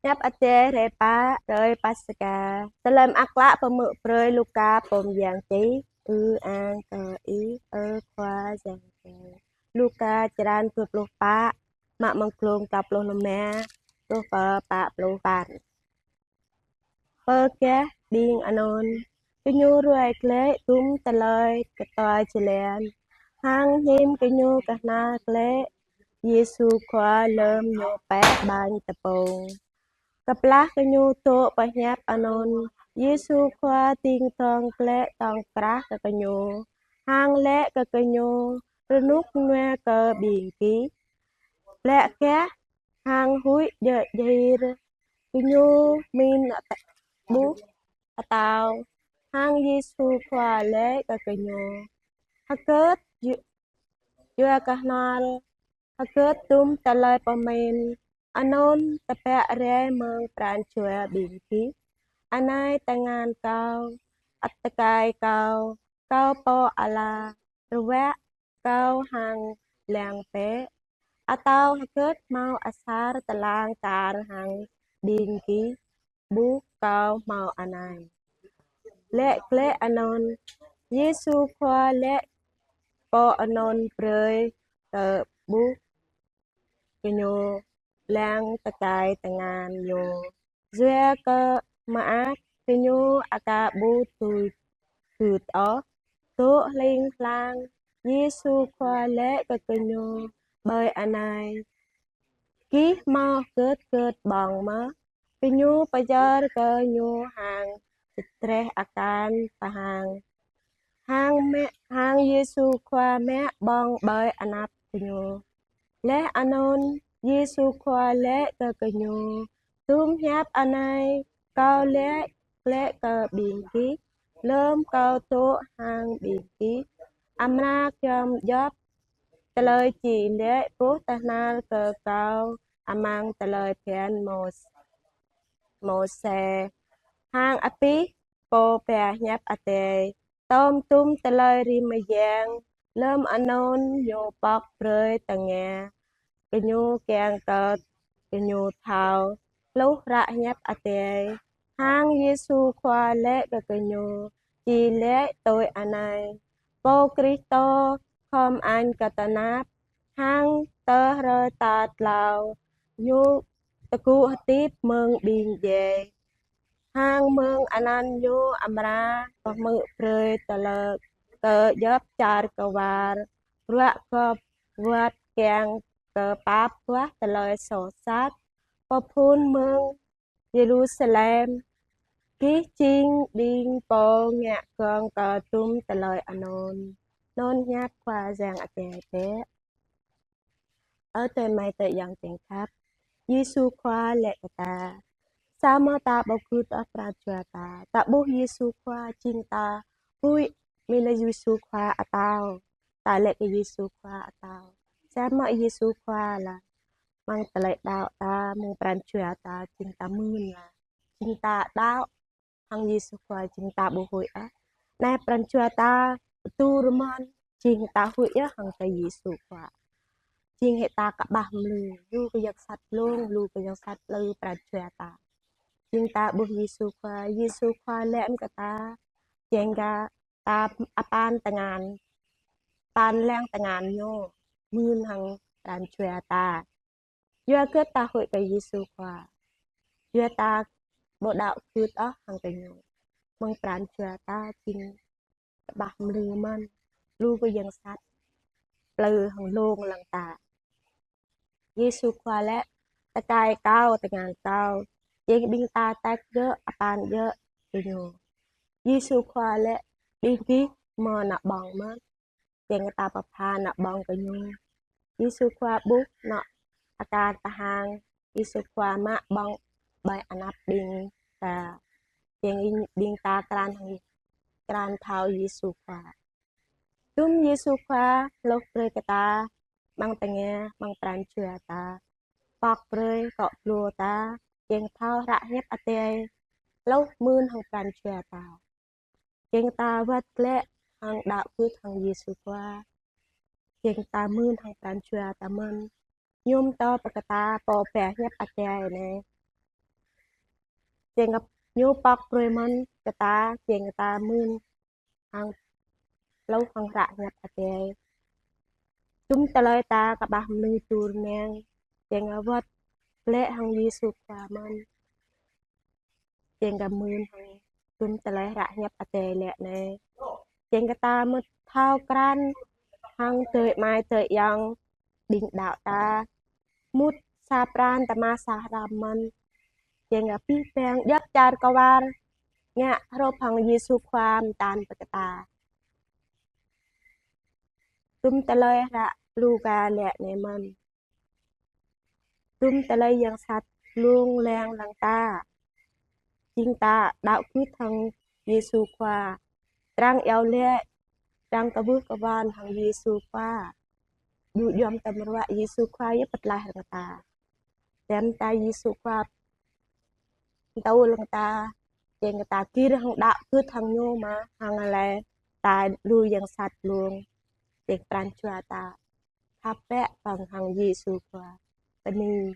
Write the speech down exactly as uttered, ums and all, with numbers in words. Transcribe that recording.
Hiăp Adai hrơi pă, hrơi Paskha. Tơlơi mơak klă pơmưk brơi Luka pô mơyang čih. Ư-ang kơ Ih, ơ Khua Yang Adai. Luka črăn dua pluh pă, mă mơ̆ng glông klâo pluh rơma truh pơ pă pluh păn. Pơ gah ƀing anŭn, gơñu ruai glaĭ tum tơlơi kơtuai jơlan, hăng hiư̆m gơñu kơhnal glaĭ Yêsu Khua lơ̆m Ñu pĕ ƀañ tơpŭng. Kơplah gơñu dŏ pơ hiăp anŭn, Yêsu Khua dĭng dŏng glaĭ tŏng krah kơ gơñu, hăng laĭ kơ gơñu: Rơnŭk rơnua kơ ƀing gih. Ƀlĕ gah hăng huĭ djơ̆ djir. Gơñu pơmĭn ƀuh atâo. Hăng Yêsu Khua laĭ kơ gơñu: Hơgĕt yua kơhnal, hơgĕt tum tơlơi pơmĭn anŭn tơbiă rai mơ̆ng pran jua ƀing gih? Anai tơngan Kâo, ăt tơkai Kâo, Kâo Pô ala, rơwă Kâo hăng lăng bĕ. Atâo hơgĕt hmâo asar tơlang kar hăng ƀing gih ƀuh Kâo hmâo anai? Laĭ glaĭ anŭn, Yêsu Khua laĭ pô anŭn brơi kơ ƀuh gơñu lăng tơkai tơngan Ñu. Yua kơ mơak gơñu aka ƀu tui gưt ôh. Dŏ hling hlang, Yêsu Khua laĭ kơ gơñu ƀơi anai: Gih hmâo hơgĕt hơgĕt ƀơ̆ng mơ̆? Gơñu pơyơr kơ Ñu hăng čơdreh akan pơhang. Hăng mă, hăng Yêsu Khua mă ƀơ̆ng ƀơi anăp gơñu. Laih anŭn, Yêsu Khua laĭ kơ gơñu: Tum hiăp anai Kâo laĭ glaĭ kơ ƀing gih, lơ̆m Kâo dŏ hăng ƀing gih, amra giŏm djŏp tơlơi či laĭ boh tơhnal kơ Kâo amăng tơlơi phiăn Môs-, Môseh, hăng abih pô ba hiăp Adai. Tŏm tum tơlơi rĭm mơyang, lơ̆m anŭn Ñu pŏk brơi tơngia gơñu kiăng kơ gơñu thâo hluh hră hiăp Adai. Hăng Yêsu Khua laĭ kơ gơñu: Či laĭ tui anai: Pô Kristô khŏm añ kơ tơnap, hăng tơ hrơi tal tlâo Ñu tơgŭ hơdip mơ̆ng ƀing djai. Hăng mơ̆ng anăn Ñu amra pơhmư̆ brơi tơlơi kơ djŏp čar kơwar, ruă gŏp wơ̆t kiăng kơ pap guah tơlơi soh sat. Pơphun mơ̆ng Yêrusalem. Gih jing ƀing pô ngă gơ̆ng kơ tum tơlơi anŭn. Anŭn hiăp Khua Yang Adai bĕ. Ơ adơi amai adơi ayŏng kiăng khăp, Yêsu Khua laĭ kơ ta: Samơ̆ ta ƀu gưt ôh pran jua ta, ta ƀuh Yêsu Khua jing ta huĭ, mĭn lĕ Yêsu Khua atâo. Ta laĭ kơ Yêsu Khua atâo. Samơ̆ Yêsu Khua laĭ: Mơ̆ng tơlơi đaŏ ta, mơ̆ng pran jua ta, jing ta mưn laih. Jing ta đaŏ hăng Yêsu Khua, jing ta ƀu huĭ ôh. Anai pran jua ta pơtŭ rơmơn, jing ta huĭ yơh hăng kơ Yêsu Khua. Jing hĭ ta kơƀah mlư, lu kơ yang sat lông, lu kơ yang sat plư pran jua ta. Jing ta ƀuh Yêsu Khua, Yêsu Khua laĭ kơ ta, jing kơ ta apăn tơngan, apăn lăng tơngan Ñu, mưn hăng pran jua ta. Yua hơgĕt ta huĭ kơ Yêsu Khua? Yua ta ƀu đaŏ gưt ôh hăng kơ Ñu. Mơ̆ng pran jua ta jing kơƀah mlư mơ̆n, lu kơ yang sat plư hăng lông lăng ta. Yêsu Khua laĭ: Tơkai Kâo, tơngan Kâo. Jing ƀing ta tĕk djơ̆, apăn djơ̆ kơ Ñu. Yêsu Khua laĭ: Ƀing gih hmâo anŏ ƀơ̆ng mơ̆n? Jing ta pơpha anŏ ƀơ̆ng kơ Ñu. Yêsu Khua ƀuh anŏ akan pơhang, Yêsu Khua mă ƀơ̆ng ƀơi anăp ƀing ta. Jing ƀing ta krăn hăng, krăn thâo Yêsu Khua. Tum Yêsu Khua hluh brơi kơ ta, mơ̆ng tơngia, mơ̆ng pran jua ta. Pŏk brơi kơ ƀlŏr ta, jing thâo hră hiăp Adai, hluh mưn hăng pran jua ta. Jing ta wơ̆t glaĭ hăng đaŏ gưt hăng Yêsu Khua. Jing ta mưn hăng pran jua ta mơ̆n. Ñu pơtô pơkă ta pô ba hiăp Adai anai. Jing kơ ñu pŏk brơi mơ̆n kơ ta, jing kơ ta mưn hăng pluh hăng hră hiăp Adai. Dŭm tơlơi ta kơƀah mơnuih dŭr meng, jing kơ wơ̆t glăi hăng Yêsu Khua mơ̆n. Jing kơ mưn hăng dŭm tơlơi hră hiăp Adai laĭ anai. Jing kơ ta mŭt thâo krăn hăng adơi amai adơi ayŏng ƀing đaŏ ta. Mŭt sa pran tơma sa hrăm mơ̆n. Jing kơ pih peng djŏp čar kwar ngă hrup hăng Yêsu Khua mơtăn pơ kơ ta. Dŭm tơlơi hră Luka laĭ anai mơ̆n. Dŭm tơlơi yang sat lông leng lăng ta. Jing ta đaŏ gưt hăng Yêsu Khua. Trang iâu laĭ, trang kơƀuh kơƀon hăng Yêsu Khua. Djŭ djom tơm ruă Yêsu Khua yơh pơtlaih hăng ta. Tơm ta Yêsu Khua pơtô lăng ta. Jing kơ ta gir hăng đaŏ gưt hăng ñu mơ̆n hăng lĕ ta lu yang sat lông. Jing pran jua ta khăp pĕ pơ̆ng hăng Yêsu Khua. Bơni.